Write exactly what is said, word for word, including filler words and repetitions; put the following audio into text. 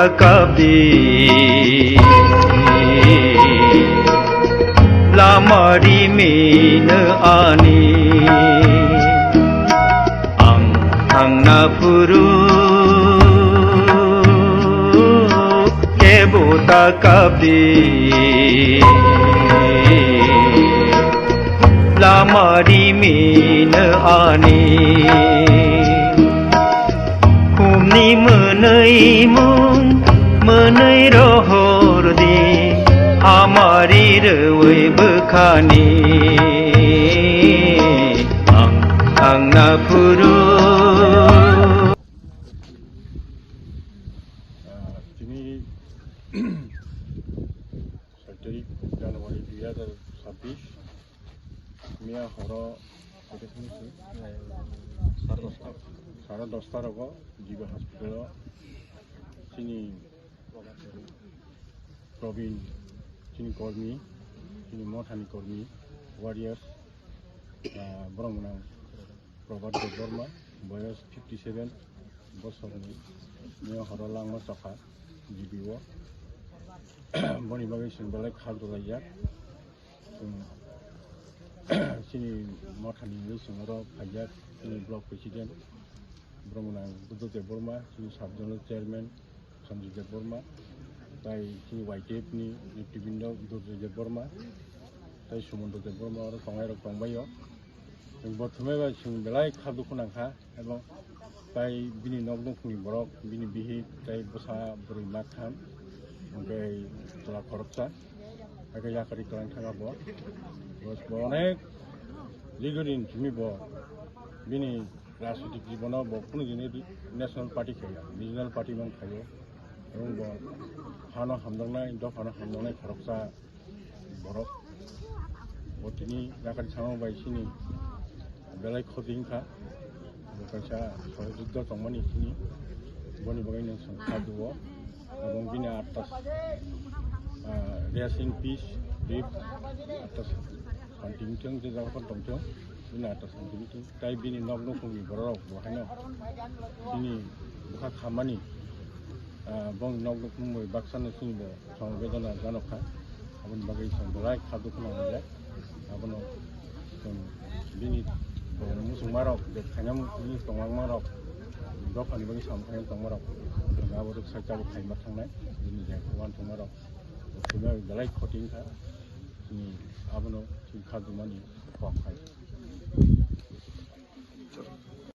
Kabi lama rimino ani, ang thangna phuru kebo ta kabi. Lama rimino ani, khumni mwnwi mung mwnwi rohor di, hamari rwui bwkhani ang thangna phuru. Ah, tini soi tarik January dui hazar sabbish, miya horo kota simi se? Sare dosta. Sare dosta rogo G B hospital o chini Probin, chini kormi, chini mothani kormi, warriors, ah, borok mwnang Prabhat Debbarma, boyos fifty seven bosorni, miya horo langma chokha G B o. Boni bagwi chwng belai khak dolaijak. Chwng chini mothani wngwi chwng oro phaijak, chini block president, borok mwnang Buddha Debbarma, chini sub zonal chairman Sanjay Debbarma, tai chini Y T F ni netribinda Durjoy Debbarma, tai Sumondro Debbarma oro tongnai rok tongbaio. Chwng bo thumai bai chwng belai kha dukhu nangkha, ebo tai bini nok nukhungni borok, bini bihik tai bwsa bwrwi maktham, hwnkhe chwla khoroksa, hakhe yakarwi twlang thangkha bo. Bo, bo onek dikdin simi bo bini rajnitik jibono bo kunu jini national party khaiya, regional party man khaio. Ebong bo hano hamjaknai, dophano hamjaknai khoroksa borok. Bo tini yakarwi thangma bai chini belai khoti wngkha. Bo kaisa sohojogita tongmani chini, boni bagwi nwng chwng kha duo. Ebong bini atta, ah, rest in peace, rip, atta santi wngthung, je jaga phano tongthung, bini atta santi wngthung. Tai bini nok nukhungni borok rok bo haino chini bwkha khammani, ah, bongni nok nukhung bai baksa no chini bo somo bedona janokha. Aboni bagwi chwng belai kha dukhu nanglaijak. Abono chwng bini bo muchungmarok, je khaina muchungni tongmangmarok, dophani bagwi samung khaina tongmarok, chwng abo rwk side abo khaima thangnai, bini je uansukmarok, bo thwima belai khoti wngkha. Chini abono chini kha dumani kok khai.